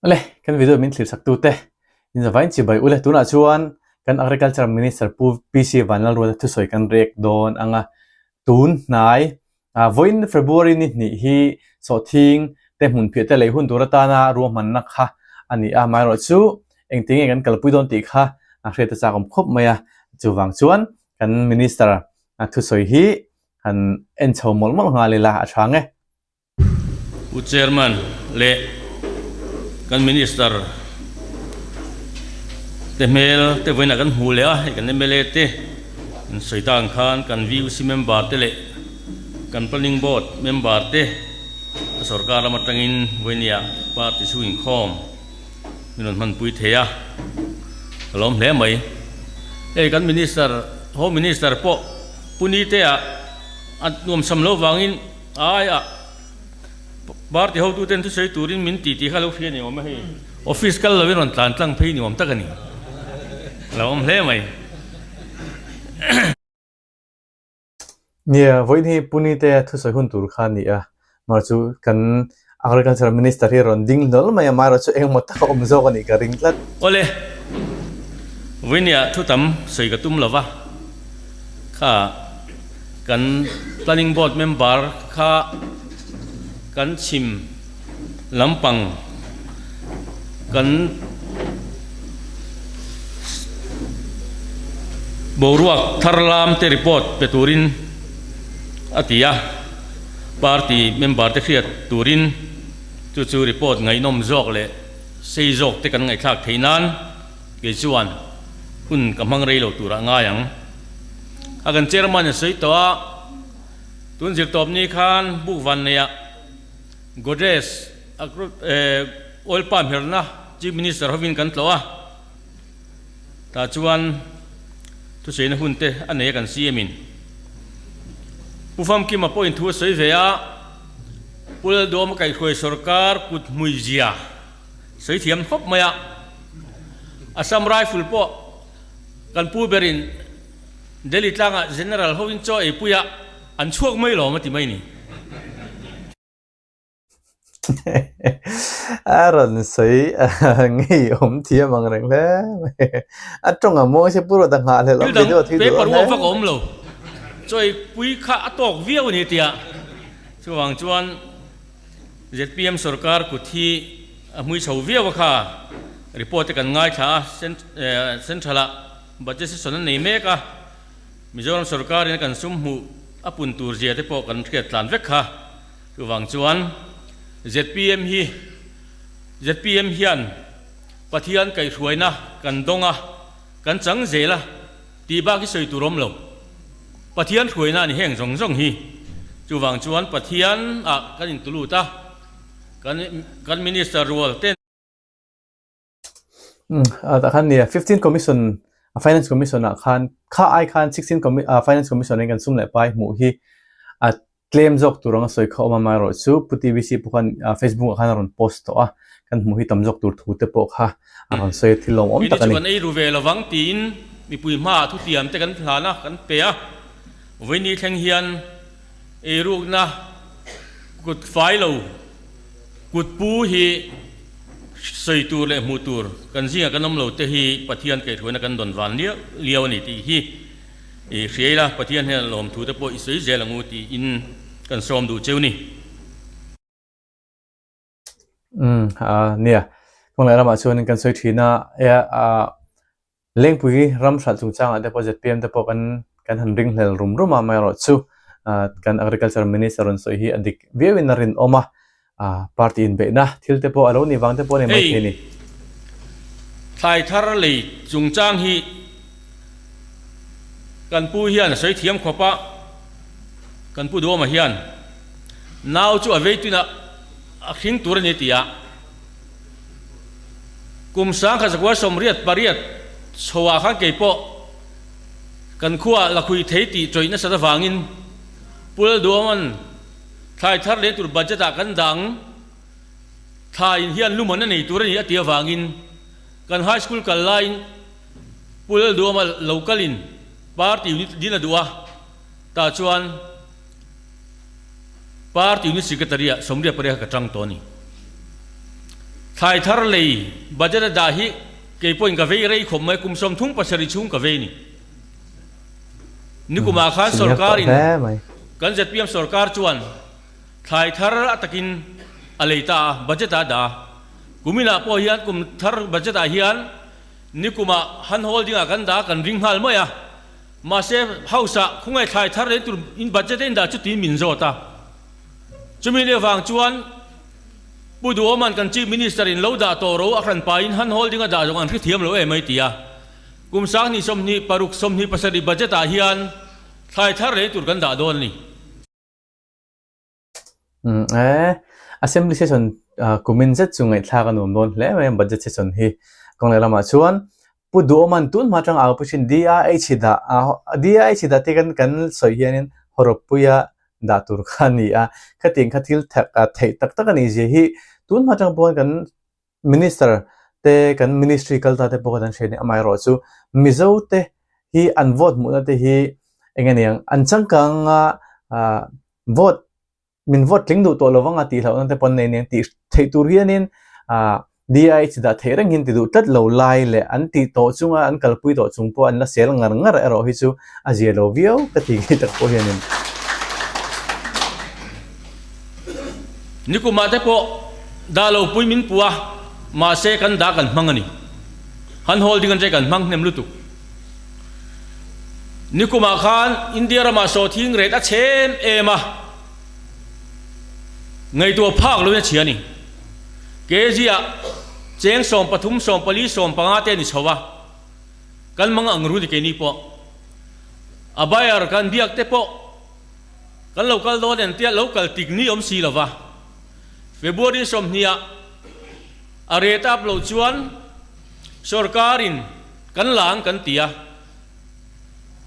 Awle, kan video min thlir sak tute in zavain chibai ule tunah chuan kan Agriculture Minister Pu PC Vanlalruata thusawi kan rek dawn ang a, tun hnai vawiin February ni hnih hi sawhthing te hmunphiah te lei hun tur atana ruahmanna kha a ni a, amaherawhchu engtinge kan kalpui dawn tih kha a hriat a chak awm khawp mai a, chuvang chuan kan Minister thusawi hi han en chho mawlh mawlh nghal ila a tha nge. Pu Chairman leh kan Minister te hmel te vawiinah kan hmuh leh a, hei kan mla te an sawi tak ang khan kan VUC member te leh kan Planning Board member te a sorkar lam atangin vawinia party chhung inkhawm min rawn hmanpui thei a, ka lawm hle mai. Hei kan Minister, Home Minister pawh Pu Nite-a a nuamsam lo vangin Ai a, party hotuten thusawi turin min ti tih kha lo hria ni awm a hei. Office kal lovin rawn tlan tlang phei ni awm tak a ni. A lo awm hle mai. Nia, vawiin hi Punite thusawi hun tur kha a ni a, mar chu kan Agriculture Minister hi rawn ding hlawl mai a, amaherawhchu engemaw taka awm zawk a nih ka ring tlat. Awle, vawiinia thu tam sawi ka tum lova, kha Kan Planning Board member kha kan chhim lampang kan boruak thar lam te report pe turin a ti a, party member te hriat turin chu chu report ngaihnawm zawk leh sei zawk te kan ngaihthlak theih nan kei chuan hun ka hmang rei lo turah ngai ang. A kan chairman a sawi tawh a, tun zirtawp ni khan buk van neihah Godrej oil palm herna Chief Minister hovin kan tlawh a, tah chuan thusaina hun te a nei a kan CM in. Pu Famkima pawhin thu a sawi ve a, Pu Lalduama kaihhruai sorkar kut hmui zia sawi thiam khawp mai a, Assam Rifle pawh Kan pu berin Delhi tlangah General hoin chaw ei puia an chhuak mai lawm a ti mai ni. A rawn sawi ngei awm thiam ang reng hle mai. A tawng a mawi se pu rawt a nghah hlelh awm Thil dang video thui duh paper awm uak hle vak a awm mai. lo. Chaw ei pui kha a tawk viau a ni tia. Chuvang chuan zpm sorkar kut hi A hmui chho viau a kha, report te kan ngaithla a, Central ah budget session an nei mek a, Mizoram sorkar in a kan sum hmuh a pun tur zia te pawh kan hriat tlan vek kha. Chuvang chuan zpm hi zpm hian Pathian kaihhruaina kan dawng a, kan chang zel a tih bak hi sawi tur awm lo. Pathian hruaina a ni heng zawng zawng hi. Chuvang chuan Pathian ah kan intulut a. Kan kan minister rual ten. Umm ah tah khan nia fifteen commission a finance commission ah khan kha ai khan sixteen commi ah finance commission in kan sum leh pai hmuh hi a tlem zawk tur anga sawi kha awm a amaherawhchu pu TBC pawh khan ah facebook ah khan a rawn post tawh a kan hmuh hi tam zawk tur thu te pawh kha a rawn sawi a thil lawmawm Keini tak a chu ni. kan ei ru ve lovang tiin mipui hmaah thutiam te kan hlan a kan pe a vawiini thleng hian Eirukna kut fai lo kut pu hi sawi tur leh hmuh tur kan zingah kan awm lo te hi Pathian kaihhruaina kan dawn van liau liau a ni tih hi i hria ila Pathian hian lawmthu te pawh i sawi zel ang u tiin kan sawm duh cheu ni. Umm a nia, kawng leh ramah chuanin kan sawi thin a, e a Lengpui ram hralh chungchangah te pawh zpm te pawh kan kan han ring hlel rum rum a, amaherawhchu kan Agriculture Minister rawn sawi hi a dik viauin a rinawm a, party inbeihna thil te pawh a lo nih vang te pawh a ni maithei a ni. Hei thlai thar lei chungchang hi kan pu hian a sawi thiam khawp a, kan pu Duhawma hian nau chu a vei tuinah a hring tur a ni ti a, kum 1988 chhoah khan kei pawh kan khuaah lakhui thei tih tawih nasat avangin Pu Lalduaman thlai thar leh tur budget ah kan dang thlaiin hian luman a nei tur a ni a ti avangin kan high school kal laiin Pu Lalduama local in party unit din a duh a, tah chuan Party Unit Secretary ah 88 kha ka tang tawh a ni. Thlai thar lei budget a dah hi kei pawhin ka vei rei khawp mai, kum 37 chhung ka vei ni. Nikumah khan sorkarin kan zpm sorkar chuan thlai thar a takin a lei ta a, budget ah a dah a. Kuminah pawh hian kum thar budget ah hian nikumah hand holding ah kan dah a, kan ring nghal mai a. Mahse house ah khawngaih thlai thar lei tur in budget a in dah chu tiin min zawt a. Chumi leh vang chuan Pu Duhawman kan Chief Minister in lo dah tawh ro a hran pahin hand holding a dah zawng an hrethiam lo em mai ti a. Kum 2026 27 budget ah hian thlai thar lei tur kan dah dawn a ni. Umm e, Assembly session kumin zet chu ngaihthlak a nuam dawn hle mai a budget session hi. Kawng leh lamah chuan Pu Duhawman tun hma atanga au pawhin DIH dah DIH dah te kan kan sawi hianin hawrawppuia dah tur kha a ni a, khatiang kha thil theih tak tak a nih zia hi tun hma atang pawhin kan Minister te kan ministry kal ta te pawh khan an hria a ni. Amaherawh chu Mizo te hi an vote hmuhna te hi eng aniang an changkang a vote min vote tling duh tawh lo vang a tih hlauhna te pawh an nei aniang tih theih tur hianin ah DIH dah theih reng hian ti duh tlat lo lai leh an tih tawh chunga an kalpui tawh chung pawh an la sel ngar ngar erawh hi chu a zia lo viau ka ti ngei tak pawh hianin. Nikumah te pawh dah lo pui min pu a, mahse kan dah kan hmang a ni. Han holding an che kan hmang hnem lutuk. Nikumah khan India ramah sawhthing rate a chhe em em a, ngaihtuah phak loin a chhia a ni. Kg ah cheng 13, 14, 15 te a ni chho a, kan mang ang ru ni keini pawh. A buyer kan biak te pawh kan lo kal dawn en tia lo kal tik ni awm si lo va. February 20 ah a rate up loh chuan sorkarin Kan la ang kan ti a,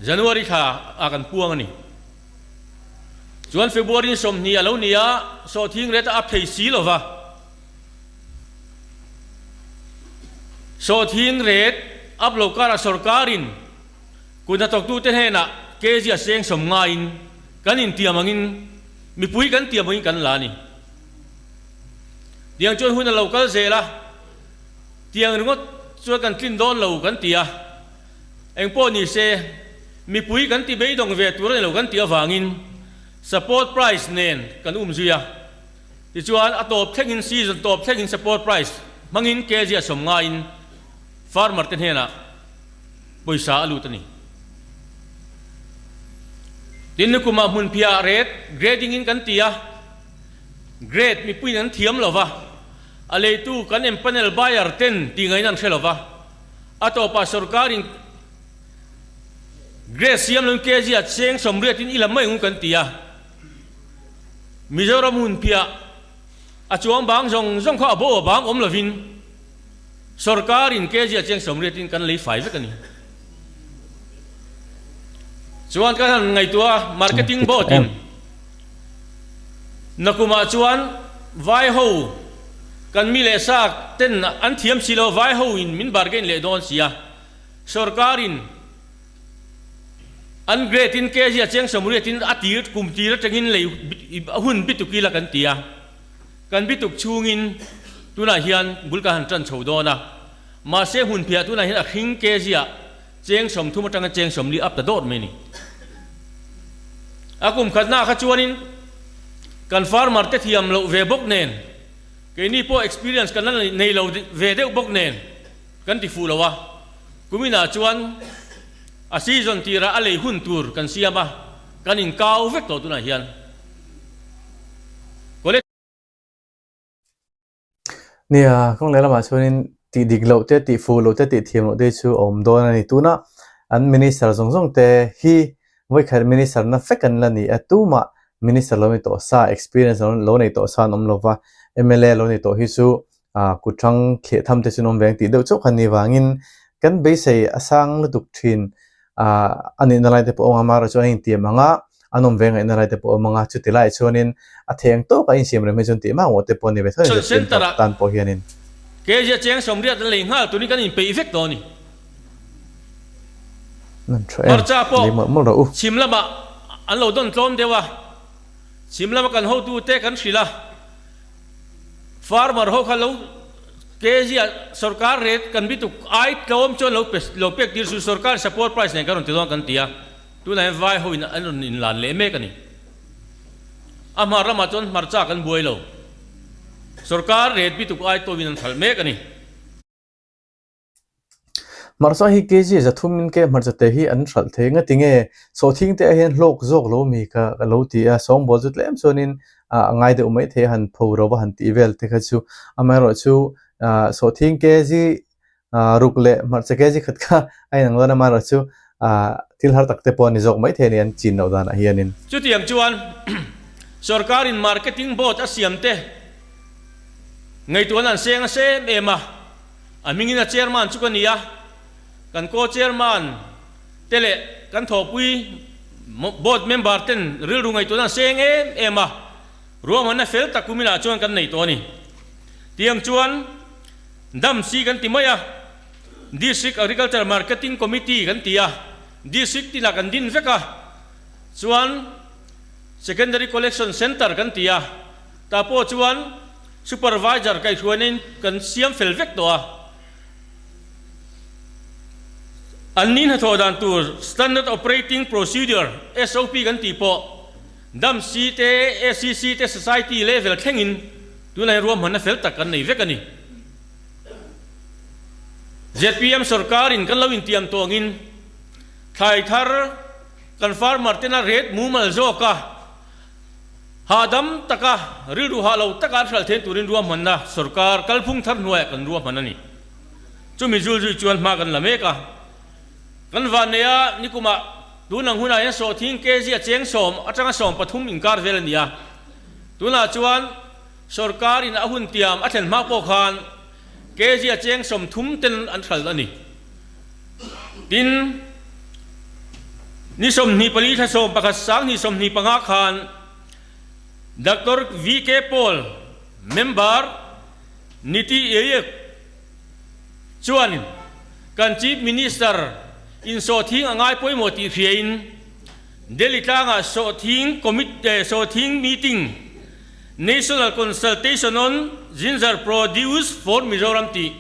January thla ah kan puang a ni. Chuan February 20 a lo ni a, sawhthing rate a up thei si lo va. Sawhthing rate up lo karah sorkarin kut hnathawktute hnenah kg a seng sawm ngaiin kan intiam angin mipui kan tiam angin kan la a ni. Tiang chuan hun a lo kal zel a. Tiang ringawt chuan kan tlin dawn lo kan ti a, engpawh ni se mipui kan ti beidawng ve tur a ni lo kan tih avangin support price nen kan um zui a, tichuan a tawp thlengin season tawp thlengin support price hmangin kg a sawm ngaiin farmer te hnenah pawisa a lut a ni. Tin, nikumah hmunphiah rate grading in kan ti a, grade mipuiin an thiam lo va, A leitu kan empanel buyer ten tih ngaihna an hre lo va, a tawpah sorkarin Grace siam loin kg ah cheng 80 in i la mai ang u kan ti a. Mizoram hunphiah a chuang bang zawng zawng kha a bo a bang awm lovin sorkarin kg ah cheng 80 in kan lei fai vek a ni. Chuan kan han ngaihtuah a marketing board in Nakumah chuan vai ho kan mi leh sa ten an thiam si lo, vai ho in min bargain leh dawn si a, sorkar in an grade in kg a cheng 80 in a tir kum tir atangin lei hun bituk ila kan ti a, kan bituk chhungin tunah hian bul kan han tan chho dawn a, mahse hmunphiah tunah hian a hring kg ah Cheng 30 atanga cheng 40 up ta dawt mai a ni. A kum khatna kha chuanin kan farmer te thiam loh ve bawk nen, keini pawh experience kan la nei lo ve deuh bawk nen kan ti fuh lo a. Kuminah chuan a season tirah a lei hun tur kan siam a, kan inkau vek tawh tunah hian. Nia, kawng leh lamah chuanin tih dik loh te, tih fuh loh te, tih thiam loh te chu a awm dawn a ni. Tuna an minister zawng zawng te hi vawikhat minister na fek an la ni a, tumah minister lo ni tawh sa, experience lo nei tawh sa an awm lo va, mla lo ni tawh hi chu kut hrang thliah tham te chu an awm ve ang tih deuh chauh kha ni vangin kan beisei a sang lutuk thin. a nihna lai te pawh a awm a, amaherawhchu an intiam ang a, an awm ve ngaihna lai te pawh a awm ang a, chuti laiah chuanin a thei ang tawkah a insiam rem hi chuan tih mah te pawh a ni ve tho a ni, ZPM tan pawh hianin. Kg a cheng 80 an lei nghal turin kan inpeih vek tawh a ni. Nan tha em? Hmarcha pawh Lei mawlh mawlh rawh u. chhim lamah an lo dawn tlawm deuh a, chhim lama kan hotute kan hrilh a, farmer ho kha lo. Kg-ah sorkar rate kan bituk ai tlawm chuan lo pe lo pek tir su sorkar support price nen kan rawn ti dawn kan ti a, tunah hian vai ho in an rawn inlan leh mek a ni. A hmar ramah chuan hmarcha kan buai lo. Sorkar rate bituk ai tlawmin an hralh mek a ni. Hmarcha hi kg 300 in ke hmarcha te hi an hralh thei nga tinge sawhthing te ah hian hlawk zawk lo mi kha ka lo ti a, sawngbawl chu tlem chuanin a ngai deuh mai thei a han pho ro va han tih vel te kha chu amaherawh chu sawhthing kg ruk leh hmarcha kg khat kha a inang dawn a amaherawh chu thil har tak te pawh a ni zawk mai thei a ni an chin loh danah hianin. Chutiang chuan sorkarin marketing board a siam te ngaihtuahna an seng a sem em a. A hmingin a chairman chu ka ni a, kan co-chairman te leh kan thawhpui board member ten rilru ngaihtuahna an seng em em a, ruahmanna fel tak kuminah chuan kan nei tawh a ni. Tiang chuan DAMC kan ti mai a, District Agriculture Marketing Committee kan ti a, District tinah kan din vek a, chuan Secondary Collection Centre kan ti a, tah pawh chuan Supervisor kaihhruaina in kan siam fel vek tawh a, an ni hnathawh dan tur Standard Operating Procedure, SOP, kan tih pawh DAMC te, ACC te, Society level thlengin tunah hian ruahmanna fel tak kan nei vek a ni. Zpm sorkarin kan lo intiam tawh angin thlai thar kan farmer tena rate mumal zawka Hahdam taka, rilru hah lo taka an hralh thein turin ruahmanna sorkar kalphung thar hnuaiah kan ruahman a ni. Chumi zul zui chuan hma kan la mek a. Kan vanneia nikumah tun ang hunah hian sawhthing kg a cheng sawm atanga 13 inkar vel a ni a. Tunah chuan sorkarin a hun tiam a thlen hma pawh khan kg a cheng 30 ten an hralh a ni. Tin, ni 24 thla 11 2025 khan Doctor VK Paul, member, Niti Aayog chuan kan Chief Minister in sawhthing a ngai pawimawh tih hriain Delhi tlangah sawhthing sawhthing meeting National Consultation on Ginger Produce for Mizoram tih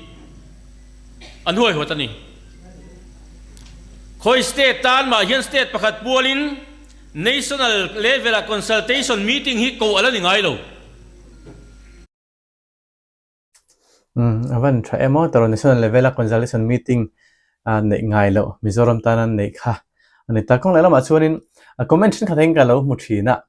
an huaihawt a ni. Khawi state tan mah hian state pakhat pualin national level-ah consultation meeting hi koh a la ni ngai lo. Umm a van tha em aw tawrh national level-a consultation meeting neih ngai loh Mizoram tana neih kha a ni ta. Kawng leh lamah chuanin comment thenkhat hian ka lo hmu thin a.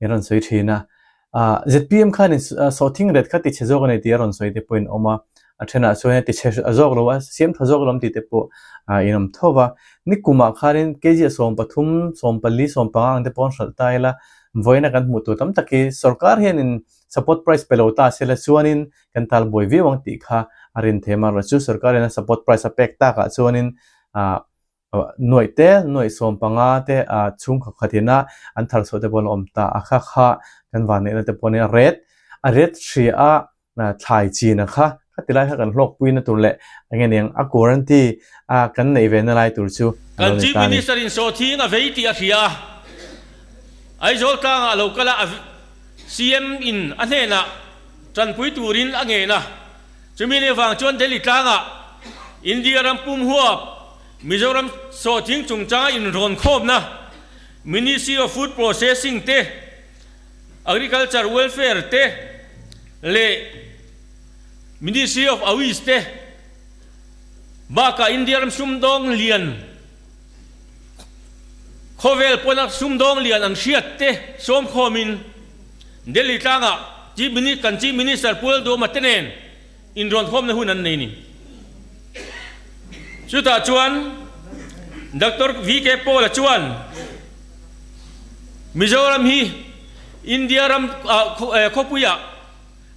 in rawn sawi thin a, ah zpm khanin sawhthing ret kha tichhe zawk a ni tih a rawn sawi te pawh in awm a, a thenah chuan a tichhe zawk lo a, siam tha zawk lo tih te pawh ah in awm tho va, nikumah khanin kg a 13, 14, 15 ang te pawh an hralh ta ila, vawiina kan hmuh tur tam tak hi sorkar hianin support price pe lo ta se la chuanin kan tal buai viau ang tih kha a rin them a, chu sorkar hian a support price a pek takah chuanin ah Nuaih te, nuaih 15 te chhungkhaw khatin a an thar chhuah te pawh an awm ta a, kha kha kan vanneihna te pawh ania ret a ret hria a thlai chin a kha kha ti lai kha kan hlawkpui na tur leh eng nge niang a guarantee a kan neih ve na lai tur chu a lo Kan ni Chief ta a ni. Minister in sawhthing a vei tih a hria a, Aizawl tlangah a lo kal a, a CM in a hnenah tanpui turin a ngen a, chumi ni avang chuan Delhi tlangah India ram pum huap Mizoram sawhthing chungchanga inrawn khawmna Ministry of Food Processing te, Agriculture Welfare te leh Ministry of Awiz te bakah India ram sumdawng lian khawvel pawna sumdawng lian an hriat te sawmkhawmin Delhi tlangah Chief Minister kan Chief Minister Pu Lalduhoma te nen Inrawnkhawmna hun an nei ni. Chutah chuan Doctor VK Paul-a chuan Mizoram hi India ram khawpuiah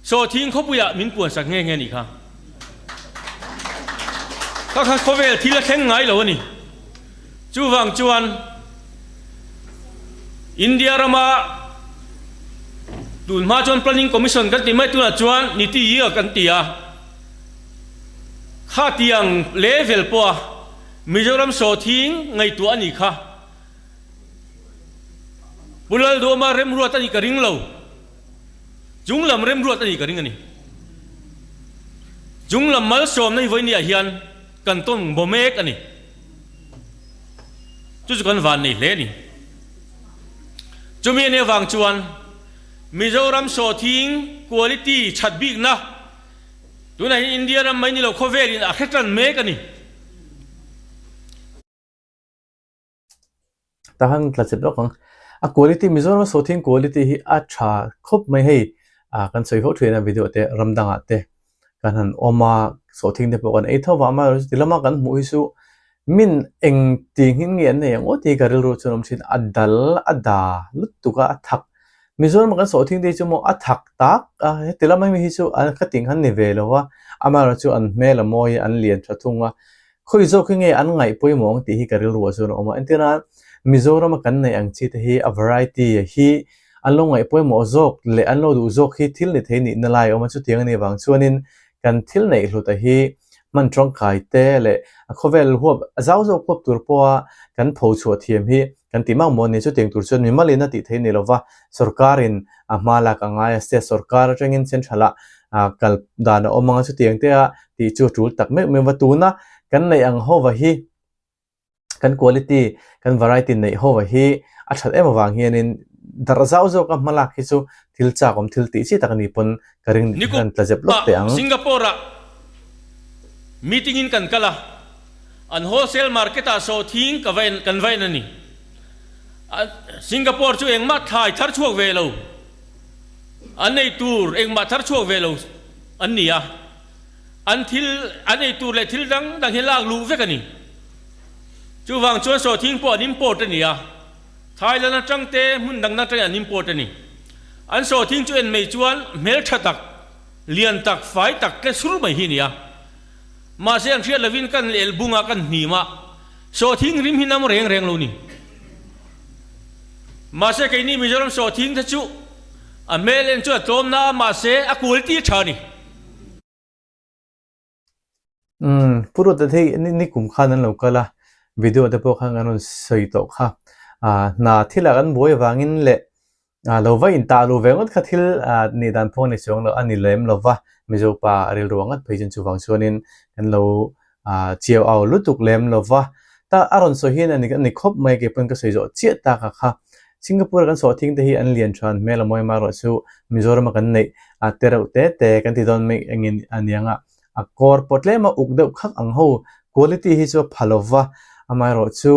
sawhthing khawpuiah min puansak nghe nghe a nih kha. Kha kha khawvel thil a thleng ngai lo a ni. Chuvang chuan India rama tun hma chuan Planning Commission kan ti mai tunah chuan Niti Aayog kan ti a, khatiang level pawha Mizoram sawhthing ngaihtuah a nih kha. Pu Lalduama remruat a nih ka ring lo. Chunglam remruat a nih ka ring a ni. Chunglam malsawmna hi vawinia hian kan tawn baw mek a ni. Chu chu kan van nei hle a ni. Chumi a nih avang chuan Mizoram sawhthing quality that bikna tunah hian India ram mai ni lo khawvelin a hre tan mek a ni. Tahan tla chep lawk ang. A quality Mizoram sawhthing quality hi a tha khawp mai hei kan sawi fo thin a video te ram dangah te kan han awm a sawhthing te pawh kan ei tho vang amaherawhchu ti lama kan hmuh hi chu min eng tih nghin nge an nei ang aw tih ka rilru chuan a awm thin a dal a da lutuk a a thak Mizoram kan sawhthing te hi chu maw a thak tak a heti lama mi hi chu an khating han ni ve lo a amaherawhchu an hmel a mawi a an lian tha thung a Khawi zawk hi nge an ngaih pawimawh ang tih hi ka rilru ah chuan a awm a. Entirna, Mizorama kan neih ang chi te hi a variety hi an lo ngaih pawimawh zawk leh an lo duh zawk hi thil ni thei nihna lai a awm a. Chutiang a nih vang chuanin kan thil neih hluta hi hman tangkai te leh a khawvel huap a zau zawk huap tur pawha kan pho chhuah thiam hi kan tih mak maw a ni. Chutiang tur chuan mimalin a tih thei ni lova sorkarin a hma lak a ngai a, state sorkar atangin central ah kal dan a awm ang a, chutiang te a tih chu a tul tak meuh meuh va. Tuna kan neih ang hova hi kan quality, kan variety neih hova hi a that em avang hianin darh zau zawka hma lak hi chu thil chak awm thil tih chi tak a ni pawn ka ring Nikum hian tla zep lawk teh ang. Singapore ah meeting in kan kal a, an wholesale market ah sawhthing ka va en kan va en a ni. Singapore chu engmah thlai thar chhuak ve lo an ei tur engmah thar chhuak ve lo an ni a. An thil an ei tur leh thil dang dang hi lak luh vek a ni. Chuvang chuan sawhthing pawh an import a ni a, Thailand atang te hmun dang dang atangin an import a ni. An sawhthing chu en mai chuan hmeltha tak, lian tak, fai tak tle sur mai hi a ni a. Mahse an hriat lovin kan elbunga kan hnim a, sawhthing rim hi nam reng reng lo ni. Mahse keini Mizoram sawhthing te chu a hmel en chu a tlawm na a, mahse a quality a tha a ni. Umm Pu Ruata thei ni ni kum khan an lo kal a, video te pawh khan kan rawn sawi tawh kha. Ah hna thilah kan buai avangin leh ah lo va intah luh ve ngawt kha thil ah nih dan pawh a ni chuang lo a ni lem lo va, Mizo pa rilru ang ngat phei chuan chuvang chuanin kan lo ah chiau au lutuk lem lo va. Ta a rawn sawi hian a ni a ni khawp mai kei pawn ka sawi zawh chiah tak a kha. Singapore kan sawh thing te hi an lian than hmel a mawi amaherawh chu Mizoram a kan neih a te reuh te te kan ti dawn mai engin a niang a, a kawr pawh tlem a uk deuh khak ang ho quality hi chu a pha lo va, amaherawh chu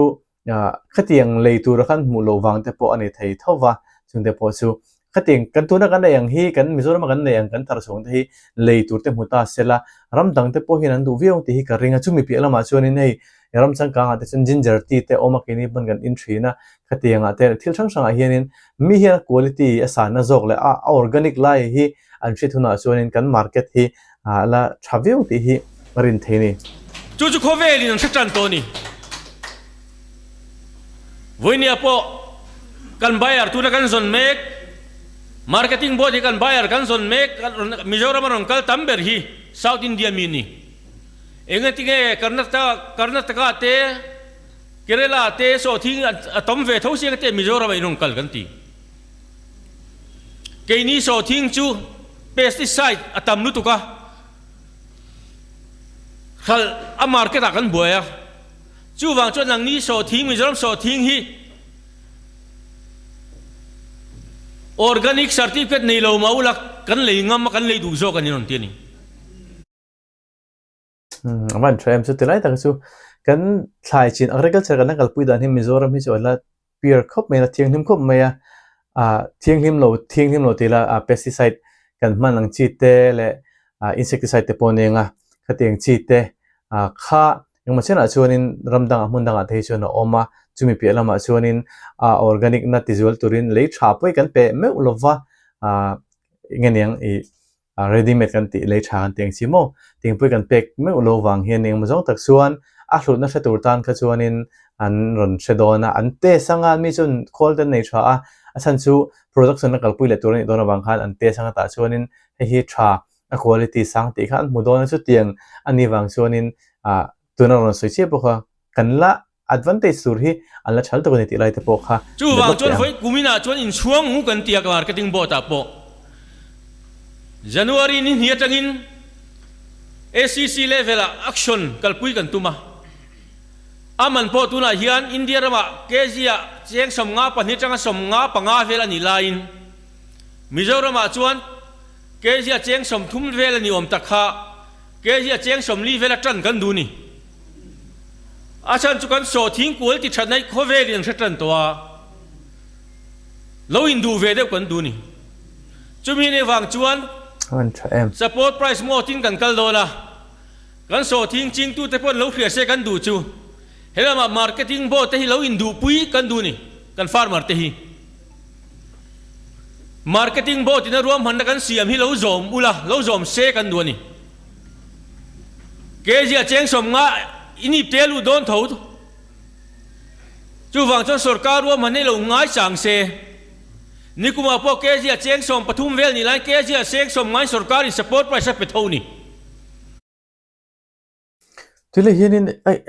khatiang lei tura khan hmuh loh vang te pawh a ni thei tho va, chungte pawh chu khatiang kan tuna kan neih ang hi kan Mizoram a kan neih ang kan thar chhung te hi lei tur te hmu ta se la ram dang te pawh hian an duh viau ang tih hi ka ring a, chumi piah lamah chuanin hei ram changkangah te chuan ginger tea te awm a keini pawn kan in thin a, Khatiangah te thil hrang hrangah hianin mi hian a quality a sanna zawk leh a organic lai hi an hriat hunah chuanin kan market hi a la tha viau tih hi a rin thei a ni. Chu chu khawvelin an hre tan tawh a ni. Vawinia pawh kan buyer tuna kan zawn mek, marketing board hi kan buyer kan zawn mek, Mizoram a rawn kal tam ber hi South India mi a ni. Engatinge Karnataka te, Kerala te sawhthing a tam ve tho sia ka ti a, Mizoram ah in rawn kal kan ti. Keini sawhthing chu pesticide a tam lutuk a, hralh a market ah kan buai a, chuvang chuan nangni sawhthing Mizoram sawhthing hi organic certificate nei lo mah ula kan lei ngam a kan lei duh zawk a ni rawn ti a ni. A van tha em chu tilai tak chu kan thlai chin agriculture kan la kalpui dan hi Mizoram hi chu a la pure khawp mai a la thianghlim khawp mai a ah thianghlim lo thianghlim lo tih la ah pesticide kan hman ang chi te leh ah insecticide te pawh a nia khatiang chi te ah kha engmaw chenah chuanin ram dangah hmun dangah te hi chuan a awm a chumi piah lamah chuanin ah organic na tizual turin lei tha pawh hi kan pe meuh lova ah eng nge niang ih. Ready made kan tih lei tha kan ti ang chi maw? Tingpui kan pek meuh lo vang hian engemaw zawng tak chuan a hlutna hre tur tan kha chuanin an rawn hre dawn a, an test anga mi chuan khawl te an nei tha a, a chhan chu production a kalpui leh tur a nih dawn avang khan an test anga tah chuanin hei hi tha a quality sang tih kha an hmu dawn a, chutiang a nih vang chuanin ah tuna rawn sawi chiah bawk a kan la Advantage tur hi an la thal tuk a ni tih lai te pawh kha Chuvang develop chuan teh ang. vawi kuminah chuan inchhuang ngu kan ti a marketing board ah pawh January ni hnih atangin ACC level ah action kalpui kan tum a. A man pawh tunah hian India ramah kg ah cheng 52 atanga 55 vel a nih laiin Mizoramah chuan kg ah cheng 30 vel a ni awm tak kha kg ah cheng 40 vel a tan kan duh ni. A chhan chu kan sawhthing kual ti thatna hi khawvelin an hre tan tawh a, lo induh ve deuh kan duh ni. Chumi nei vang chuan support price mode in kan kal dawn a, kan sawhthing chingtute pawh an lo hria se kan duh chu helamah marketing board te hi lo induhpui kan duh ni, kan farmer te hi. Marketing board in a ruahmanna kan siam hi lo zawm ula, lo zawm se kan duh a ni. Kg a cheng 50 i nip te a luh dawn tho. Chuvang chuan sorkar ruahmanna hi lo ngai chang se. Nikumah pawh kg a cheng 13 vel nih laiin kg a cheng 50 in sorkarin support price a pe tho ni. Tui leh hianin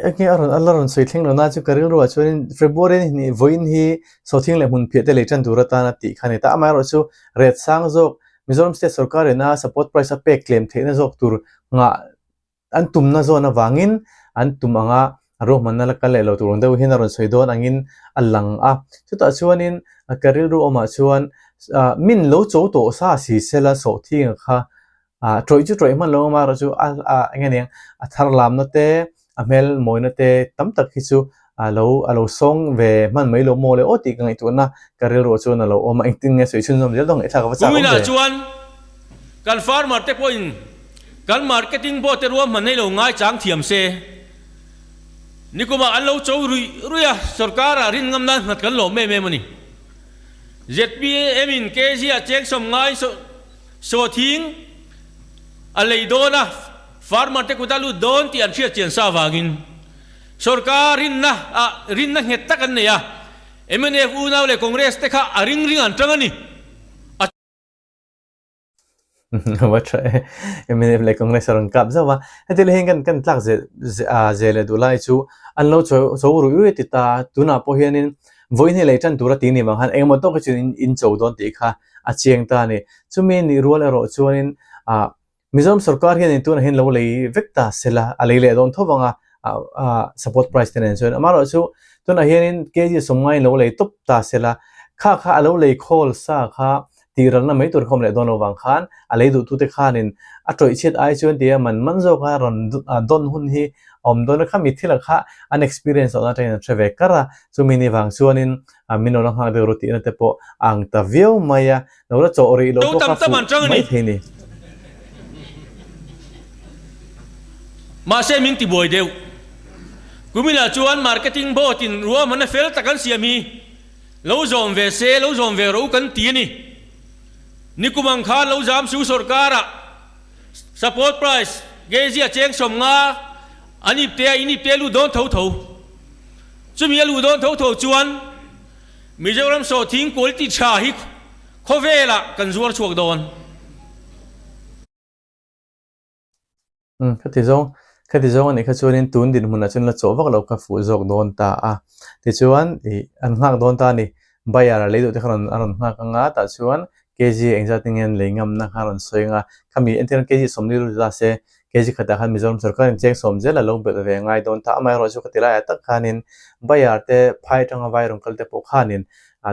enge a rawn a la rawn sawi thleng lo na chu ka rilru ah chuanin February ni hnih vawiin hi sawhthing leh hmun phiah te lei tan tur atana tih kha a ni ta. Amaherawhchu chu ret sang zawk Mizoram State sorkar ina support price a pek tlem theihna zawk tur nghah an tumna zawn avangin an tum anga a ruahmanna la kal leh lo tur ang deuh hian a rawn sawi dawn angin a lang a. Chutah chuanin ka rilru awmah chuan min lo cho tawh sa si sela sawhthing a kha Ah tawih chu tawih hman lo ang amaherawh chu a ah eng nge niang a thar lamna te a hmel mawina te tam tak hi chu a lo a lo sawng ve hman mai lo maw le aw tih ka ngaihtuahna ka rilruah chuan a lo awm a engtin nge sawi chhunzawm zel dawn ngaihthlak a va chak awm ve. Kuminah chuan kan farmer te pawhin kan marketing board te ruahman hi lo ngaichang thiam se. Nikumah an lo cho ruih ruih a, sorkar-ah rin ngam nan nghat kan lawm em em a ni. ZPM in kg ah cheng 50 in Sawthing a lei dawn a, farmer te kut a lut dawn tih an hriat chian sa avangin sorkar rinna ah rinna nghet tak an nei a, mnf unau leh Congress te kha a ring ring an tang a ni. A. Va tha e, mnf leh Congress a rawn kap zauh a, heti leh hian kan kan tlak ze ze leh duh lai chu an lo cho cho ruih ruih a ti ta, tunah pawh hianin vawiin hi lei tan tur a ti ni vang khan engemaw tawk hi chu in cho dawn tih kha a chiang ta a ni. Chumi nih rual erawh chuanin ah Mizoram sorkar hianin tunah hian lo lei vek ta sela a lei leh dawn tho vang a ah support price te nen chuan amaherawh chu tunah hianin kg 50 in lo lei tawp ta sela kha kha a lo lei khawl sa kha tih ralna mai tur kha awm leh dawn lo vang khan a lei duhtute khanin a tawih chhiat ai chuan tia man man zawka rawn dawn hun hi a awm dawn a khami thila kha an experience awhna atangin an hre ve kar a chumi ni vang chuanin A min lo la nghak deuh ru tihna te pawh a ang ta viau mai a, lo la chawh rih loh Lo pawh tam kha tam fuh an chang a mai ni. thei ni. Mahse min ti buai deuh. Kuminah chuan marketing board in ruahmanna fel tak an siam hi lo zawm ve se, lo zawm ve rawh u kan ti a ni. Nikum ang khan lo zam su sorkar ah support price kg a cheng 50 an ipte a in ipte lut dawn tho tho. Chumi a luh dawn tho tho chuan Mizoram sawhthing quality tha hi khawvelah kan zuar chhuak dawn. Umm khati zawng khati zawng anih kha chuanin tun dinhmunah chuan la chawh vak lo kha fuh zawk dawn ta a. Tichuan ih an nghak dawn ta a ni. Buyer a lei duh te kha rawn a rawn nghak anga tah chuan kg engzat nge an lei ngamna kha a rawn sawi anga khami entirna kg 40 lut ta se kg khatah khan Mizoram sorkarin cheng sawm zel a lo belh ve ngai dawn ta amaherawhchu chu ka ti laiah tak khanin buyer te phai atanga vai rawn kal te pawh khanin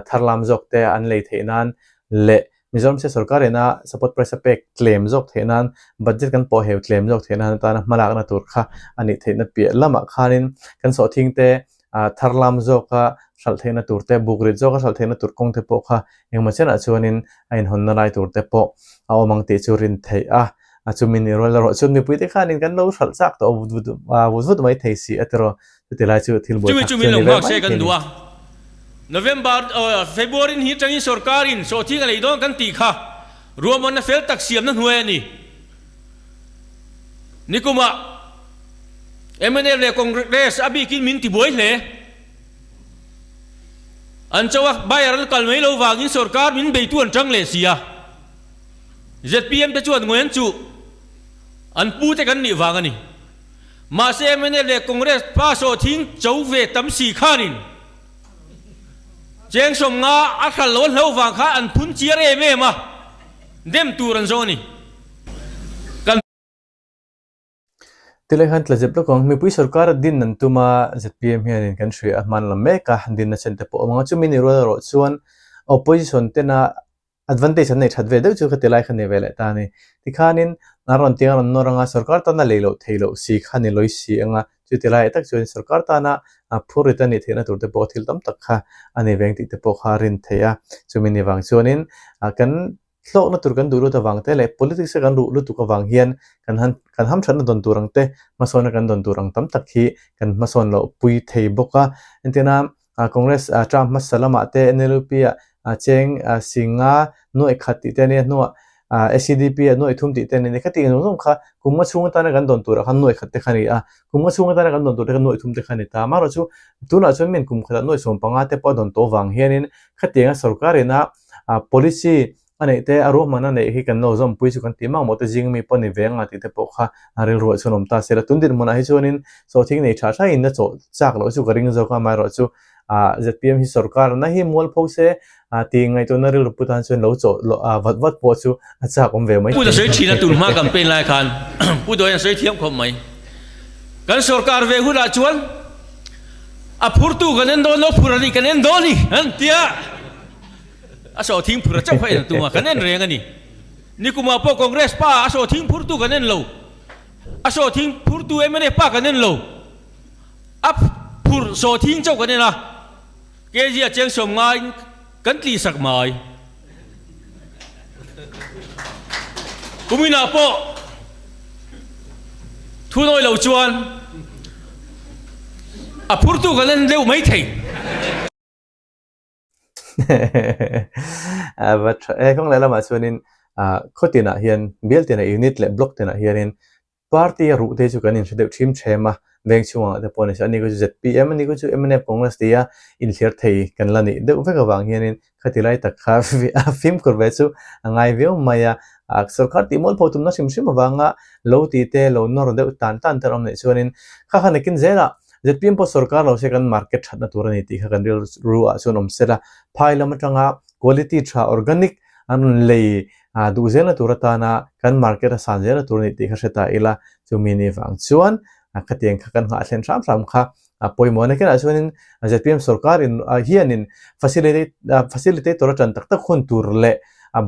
thar lam zawk te an lei theih nan leh Mizoram state sorkarin a support price a pek tlem zawk theih nan budget kan pawh heu tlem zawk theih nan atana hmalakna tur kha a nih theihna piah lamah khanin kan sawhthing te thar lam zawka hralh theihna tur te, buk rit zawka hralh theihna tur kawng te pawh kha engemaw chenah chuanin a inhawnna lai tur te pawh a awm ang tih chu rin theih a, a chumi ni rual erawh chuan mipui te khanin kan lo hralh chak tawh vut vut vut vut mai thei si a tiraw, chuti lai chu thil buai Chumi thak chu chu min a lo ni ve nghak mai se kan thei ni. duh a, November February ni atangin sorkarin sawhthing a lei dawn kan tih kha ruahmanna fel tak siamna hnuai a ni. Nikumah mnf leh Congress a bikin min tibuai hle. An cho a, buyer an kal mai lo vangin sorkar min beitu an tang leh si a. Zpm te chuan ngawi an chuh. An pu te kan nih vang a ni. Mahse mnf leh Congress pa sawhthing cho ve tam si khanin cheng 50 a hral lo a hlo vang khan an phun chiar em em a, dem tur an zawng a ni. Kan. Tilai khan tla zep lawk ang. Mipui sorkar din an tum a, zpm hianin kan hria a, hman lam mek a, dinna chen te pawh a awm ang a. Chumi ni rual erawh chuan opposition tena advantage an nei that ve deuh chu ka ti lai kha ni ve leh ta a ni. Tikhanin an rawn tiang a rawn nawr ang a, sorkar tana lei loh thei loh si kha ni lawi si ang a, chuti laiah tak chuan sorkar tana phurrit a nih theihna tur te pawh thil tam tak kha a ni veng tih te pawh kha a rin theih a. Chumi ni vang chuanin kan hlawkna tur kan duh lut avang te leh politics a kan ruh lutuk avang hian kan han kan hamthatna dawn tur ang te, hmasawnna kan dawn tur ang tam tak hi kan hmasawn loh pui thei bawk a. Entirna Congress term hmasa lamah te NLUP ah cheng singa nuaih khat tih te a nia hnuah SEDP ah nuaih thum tih te a ni a ni. Khati ang zawng zawng kha kum nga chhung atana kan dawn turah khan nuaih khat te kha a ni a, kum nga chhung atana kan dawn tur te kha nuaih thum te kha a ni ta. Amaherawhchu tunah chuan min kum khatah nuaih 15 te pawh a dawn tawh vang hianin khatianga sorkar ina policy a neih te, a ruahman a neih hi kan lo zawmpui chu kan tih mak maw te zing mi pawh a ni ve anga tih te pawh kha a rilruah chuan awm ta se la. Tun dinhmunah hi chuanin sawhthing nei tha tha in a chawh chak loh chu ka ring zawk a, amaherawh chu ah zpm hi sorkar na hi mualpho se ah tih ngaihtuahna rilru pu tan chuan lo chawh loh ah vat vat pawh chu a chak awm ve mai Pu Sawi thin a tun hma campaign lai khan Pu Dawian sawi thiam khawp mai. Kan sorkar ve hunah chuan a phurtu kan en dawn lo, phur a nih kan en dawn i an tia. A sawhthing phur a chauh kha en a tum a, kan en reng a ni. Nikumah pawh Congress pa a sawhthing phurtu kan en lo, a sawhthing phurtu mnf pa kan en lo, a phur sawhthing chauh kan en a, kg a cheng 90 in kan tih sak mai. Kuminah pawh thu nawi lo chuan a phurtu kan en deuh mai thei. A va tha e, kawng leh lamah chuanin ah khaw tinah hian bial tinah unit leh block tinah hianin party a ruh te chu kan inhre deuh ṭhim ṭhem a, veng chhungah te pawh a ni se, ani kha chu zpm ani kha chu mnf Congress tia inthlir thei kan la nih deuh vek avang hianin khati lai tak kha a fimkhur ve chu a ngai viau mai a, ah sorkar tih mualpho tumna hrim hrim avanga lo tih te lo nawr deuh tan tan te an awm neih chuanin kha kha nakin zelah Zpm pawh sorkar lo se kan market thatna tur a ni tih kha kan rilru ah chuan awm se la, phai lam atanga quality tha organic an rawn lei duh zelna tur atana kan market a san zelna tur a ni tih kha hre ta ila, chumi ni vang chuan khatiang kha kan nghah thlen hram hram kha a pawimawh a ni. Kenah chuanin zpm sorkar in hianin facilitator a tan tak tak hun tur leh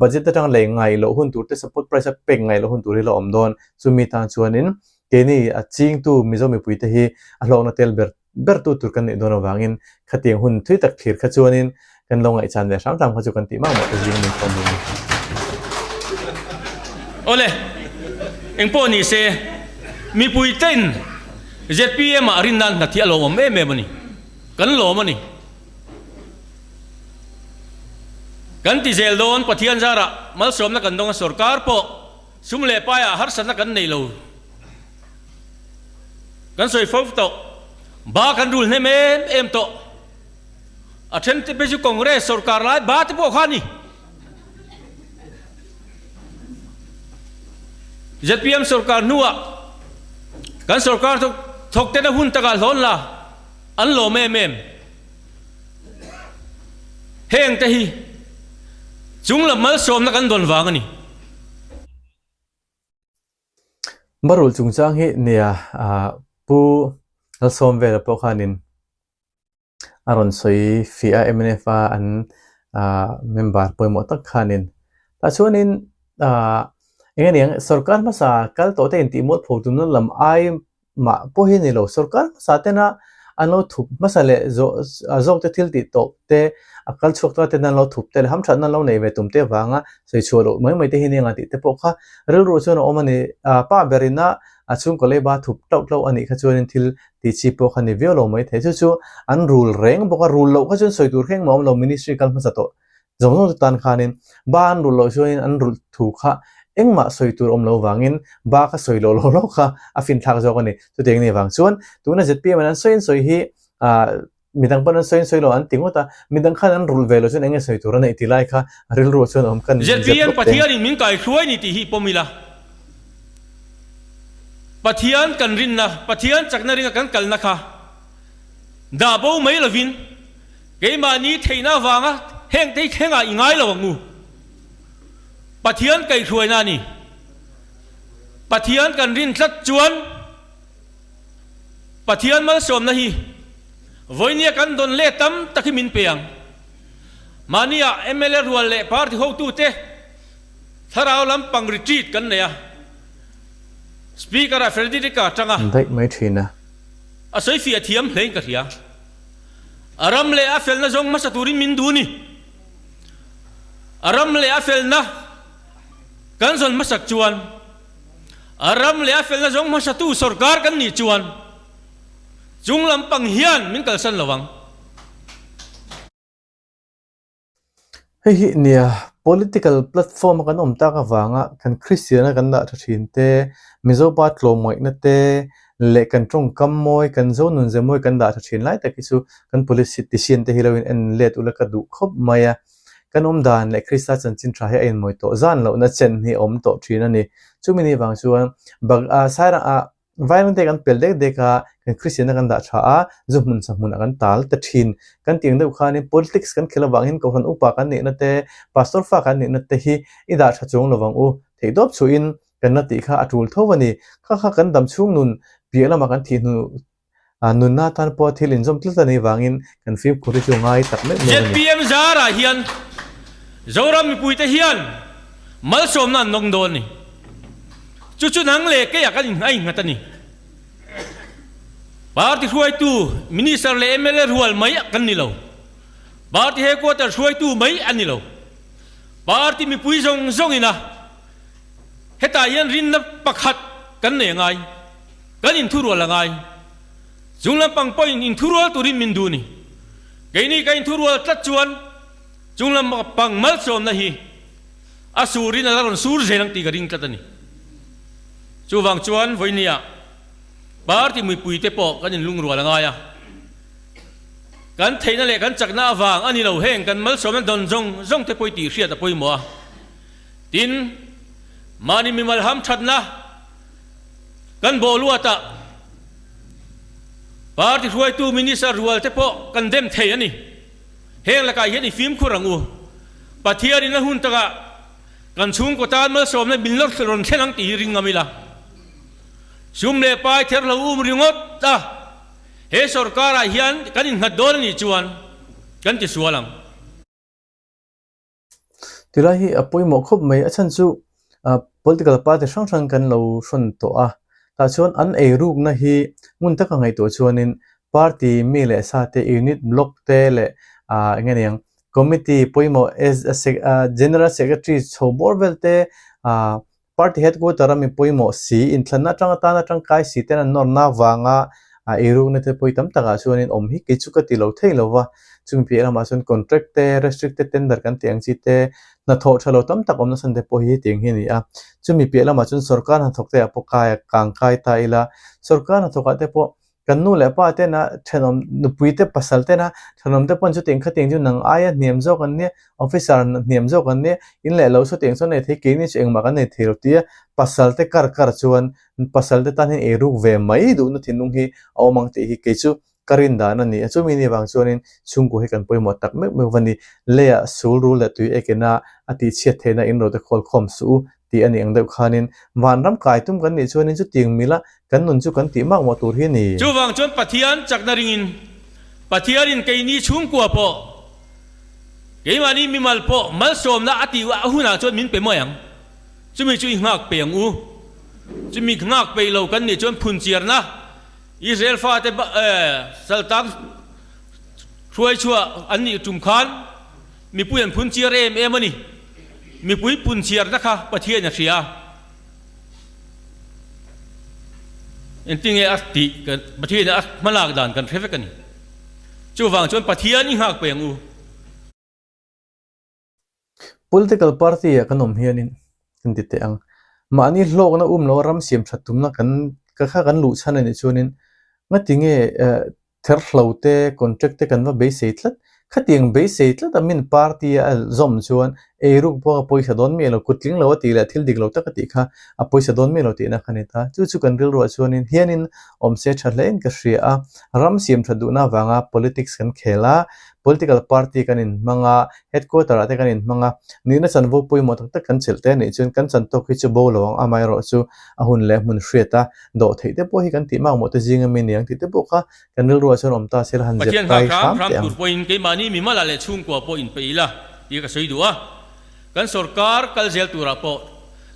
budget atanga lei ngai loh hun tur te support price a pek ngai loh hun tur hi la awm dawn, chumi tan chuanin Keini a chingtu Mizo mipuite hi a hlawkna tel ber bertu tur kan nih dawn avangin khatiang hun thui tak thlir kha chuanin kan lo ngaihchan ve hram hram kha chu kan tih mah mah te zing min thawm dun a ni. Awle, engpawh ni se, mipuite'n zpm ah rin nan hna thi a lawmawm em em a ni. Kan lawm a ni. Kan ti zel dawn Pathian zarah malsawmna kan dawng a sorkar pawh Sum leh paiah harsatna kan nei lo. Kan sawi fo tawh. Ba kan rul hnem em em tawh. A then te phei chu Congress sorkar lai ba te pawh kha a ni. Zpm sorkar hnuah kan sorkar thawk ten a hun takah hlawn la an lawm em em. Heng te hi chunglam malsawmna kan dawn vang a ni. Barul chungchang hi nia Pu Lalsawmvela pawh khanin a rawn sawi fiah a mnf a an member pawimawh tak khanin tah chuanin eng aniang sorkar hmasa kal tawh te intih mualpho tumna lam ai mah pawh hi ni lo, sorkar hmasa tena an lo thup hmasa leh zawh zawk te thil tih tawp te, a kal chhuak ta ten an lo thup te leh hamthatna an lo nei ve tum te avanga sawi chhuah loh mai mai te hi nia tih te pawh kha rilru chuan a awm a ni. Pa berin a a chhungkaw leiba thup tlauh tlauh a nih kha chuanin thil tih chi pawh kha ni viau lo mai thei. Chu chu an rul reng bawk a, rul loh kha chuan sawi tur kha engmah a awm lo, ministry kal hmasa tawh Zawng zawng chu tan khanin ba an rulh loh chuanin an rulh thu kha engmah sawi tur awm lo vangin ba kha sawi loh loh loh kha a finthlak zawk a ni. Chutiang ni vang chuan tuna zpm in an sawi an sawi hi ah midang pawn an sawi an sawi lo an ti ngawt a, midang khan an rulh ve loh chuan eng nge sawi tur a neih ti lai kha rilru ah chuan a awm kan zep Zpm lawk teng. Pathianin min kaihruai ni tih hi pawm ila, Pathian kan rinna, Pathian chakna ringa kan kalna kha dah bo mai lovin, Keimahni theihna avanga heng te hi thlengah i ngai lo ang u. Pathian kaihhruaina a ni. Pathian kan rin tlat chuan. Pathian malsawmna hi vawinia kan dawn leh tam tak hi min pe ang. Mahnia mla rual leh party hotute thlarau lampang retreat kan nei a, Speaker-ah Frederick-a atanga Daih mai thin a. A sawifiah thiam hlein ka hria. A ram leh a felna zawng hmasa turin min duh ni. A ram leh a felna kan zawn hmasak chuan, a ram leh a felna zawng hmasatu sorkar kan nih chuan chung lampang hian min kalsan lo ang. Hei hi nia political platform a kan awm tak avanga kan Kristiana kan dah tha thin te, Mizopa tlawmngaihna te leh kan tawngkam mawi, kan zo nunze mawi kan dah tha thin lai tak hi chu kan politician te hi lo in en let ula ka duh khawp mai a. Kan awm dan leh Krista chanchin tha hi a inmawi tawh zan lohna chen hi a awm tawh thin a ni. Chumi ni vang chuan bag ah Sairang ah Vairengte kan pel dek dek a, kan Kristianna kan dah tha a, zu hmun sa hmunah kan tal ta thin. Kan tih ang deuh khanin politics kan khelh avangin Kohhran upa kan nihna te, Pastor fa kan nihna te hi i dah tha chuang lovang u. Theihtawp chhuahin kan la tih kha a tul tho a ni. Kha kha kan dam chhung nun piah lama kan thih hnu nunna atan pawh thil inzawm tlat a nih vangin kan fimkhur hi chu ngai tak meuh meuh a ni. ZPM zarah hian Zoram mipuite hian malsawmna an nawng dawn a ni. Chu chu nang leh keiah kan a innghat a ni. Party hruaitu, Minister leh mla rual mai kan ni lo. Party headquarter hruaitu mai a ni lo. Party mipui zawng zawngin a hetah hian rinna pakhat kan nei a ngai. Kan inthurual a ngai. Chung lampang pawhin inthurual turin min duh a ni. Keini ka inthurual tlat chuan chung lampang malsawmna hi A surin a la rawn sur zel ang tih ka ring tlat a ni. Chuvang chuan vawinia party mipuite pawh kan inlungrual a ngai a, kan theihna leh kan chakna avang a ni lo heng kan malsawmna dawn zawng zawng te pawh i tih hriat a pawimawh a. Tin, mahni mimal hamthatna kan bawhluatah party hruaitu minister rual te pawh kan dem thei a ni. Heng lakah hian i fimkhur ang u. Pathianin a hun takah kan chhungkaw tan malsawmna min la rawn thlen ang tih hi ring ngam ila. Sum leh pai ther lo um ringawt a, he sorkarah hian kan innghat dawn a nih chuan kan tisual ang. Tilai hi a pawimawh khawp mai, a chhan chu political party hrang hrang kan lo hrawn tawh a, tah chuan an eirukna hi ngun taka ngaihtuah chuanin party mi leh sa te unit block te leh eng nge niang committee pawimawh general secretary chho bawr vel te Party headquarter a mi pawimawh si, inthlanna atanga tana tangkai si ten an nawrna avanga eirukna te pawi tam takah chuanin awm hi kei chu ka ti lo thei lo va. Chumi piah lamah chuan contract te, restricted tender kan tih ang chi te, hnathawh tha lo tam tak awmna chhan te pawh hi hetiang hi a ni a. Chumi piah lamah chuan sorkar hnathawk te ah pawh kai a kang kai ta ila, sorkar hnathawk ah te pawh Kan nu leh pa tena thenawm nupui te pasal tena thenawm te pawn chutiang khatiang chu nang aia hniam zawk an nia, officer hniam zawk an nia, in leh lo chutiang chu an nei thei, keini chu engmah kan nei thei lo tia pasal te kar kar chuan pasal te tan hian eiruk ve mai duhna thinlung hi a awm ang tih hi kei chu ka rin dan a ni a. Chumi ni vang chuanin chhungkua hi kan pawimawh tak meuh meuh va ni. Leiah sul rul leh tui ekena a tihchhiat theihna in ro te khawl khawm suh u. tih a nih ang deuh khanin vanram kai tum kan nih chuanin chutiang mila kan nun chu kan tih mak mawh tur hi a ni. Chuvang chuan Pathian chakna ringin Pathianin keini chhungkua pawh keimahni mimal pawh malsawmna a tih a hunah chuan min pe mai ang. Chumi chu i nghak pe ang u. Chumi nghak peih lo kan nih chuan phunchiarna Israel fate saltang hruaichhuah an nih tum khan mipui an phunchiar em em a ni. Mipui punchiarna kha Pathian a hria. Engtinge a tih kan Pathian a hmalak dan kan hre vek a ni. Chuvang chuan Pathian i nghak pe ang u. Political party ah kan awm hianin kan ti teh ang. Mahni hlawkna um lo ram siam that tumna kan ka kha kan luh chhan a nih chuanin ngatinge Therhlo te, contract te kan va beisei tlat. Khatiang beisei tlat a min party a zawm chuan Eiruk pawh a pawisa dawn miah lo, kut tling lo a tih leh thil dik lo tak a tih kha a pawisa dawn miah lo tihna kha a ni ta. Chu chu kan rilruah chuanin hianin awm se tha hlein ka hria a, ram siam that duhna avanga politics kan khel a, political party kan inhmang a, headquarter ah te kan inhmang a, nihna chanvo pawimawh tak tak kan chelh te anih chuan kan chan tawk hi chu bo lo ang amaherawh chu a hun leh hmun hriat a, dawh theih te pawh hi kan tih makmawh te zinga mi niang tih te pawh kha kan rilruah chuan awm ta se la han zep Pathian kai nghak hram hram hram teh ang. tur pawhin keimahni mimala leh chhungkua pawh inpeih ila tih ka sawi duh a, kan sorkar kal zel turah pawh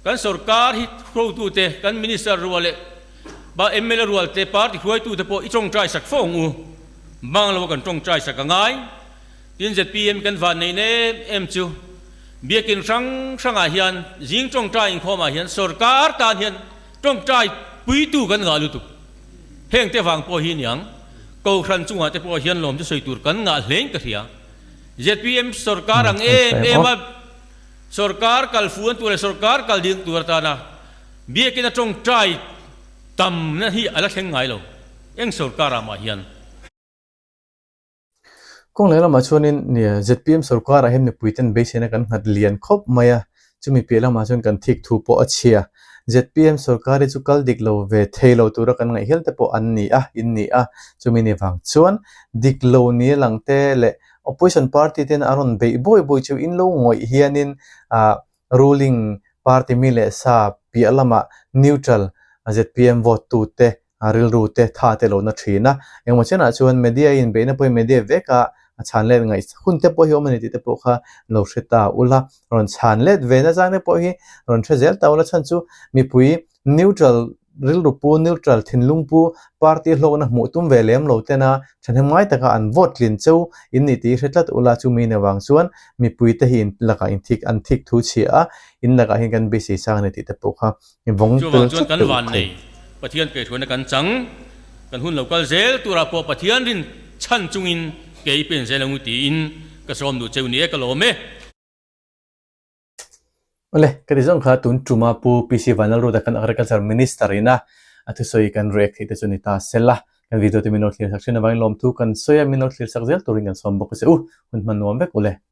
kan sorkar hi hruaitute, kan minister rual leh mla rual te, party hruaitute pawh i tawngtai sak fo ang u, bang lo a kan tawngtai sak a ngai. Tin zpm kan van neih em em chu biakin hrang hrangah hian zing tawngtai inkhawmah hian sorkar tan hian tawngtai puitu kan ngah lutuk. Heng te vang pawh hi niang Kohhran chungah te pawh hian lawm chu sawi tur kan ngah hlein ka hria. Zpm sorkar ang em em a sorkar kal fuan tur leh sorkar kal ding tur atana biakin a tawngtai tamna hi a la thleng ngai lo eng sorkar ah mah hian. Kawng leh lamah chuanin zpm sorkarah hian mipuiten beiseina kan nghat lian khawp mai a, chumi piah lamah chuan kan thik thu pawh a chhia. Zpm sorkar hi chu kal dik lo ve thei lo tura kan ngaih hial te pawh an ni a, in ni a. Chumi ni vang chuan dik lo ni a lang te leh opposition party ten a rawn beih bawi bawi chu in lo ngawih hianin ah ruling party mi leh sa piah lamah neutral zpm vote tute a rilru te tha te lo na thin a, engmaw chenah chuan media in beihna pawhin media vek a a chhan let ngaih hun te pawh hi awm a ni tih te pawh kha lo hre ta ula, rawn chhan let ve na zang te pawh hi rawn hre zel ta ula chhan chu mipui neutral rilru pu neutral thinlung pu party hlawkna hmuh tum ve lem lo tena thahnem ngai taka an vote tlin cheu in ni tih hi hre tlat ula chumi in avang chuan mipui te hi in lakah in thik an thik thu chhia a in lakah hian kan beisei sang a ni tih te pawh kha I vawng tel Chuvang chuan tlat kan teh u van khai. nei Pathian kaihhruaina kan chang, kan hun lo kal zel turah pawh Pathian rin chhan chungin ke i pen zel ang u tiin ka sawm duh cheu ni e ka lawm e. Awle, ka ti zawng kha tun tuma Pu PC Vanlalruta kan Agriculture Minister ina a thusawi kan react theih te chu ni ta sela. Kan video te min lo thlir sak thin avangin lawmthu kan sawi a, min lo thlir sak zel turin kan sawm bawk a che u. Hun hman nuam vek ule.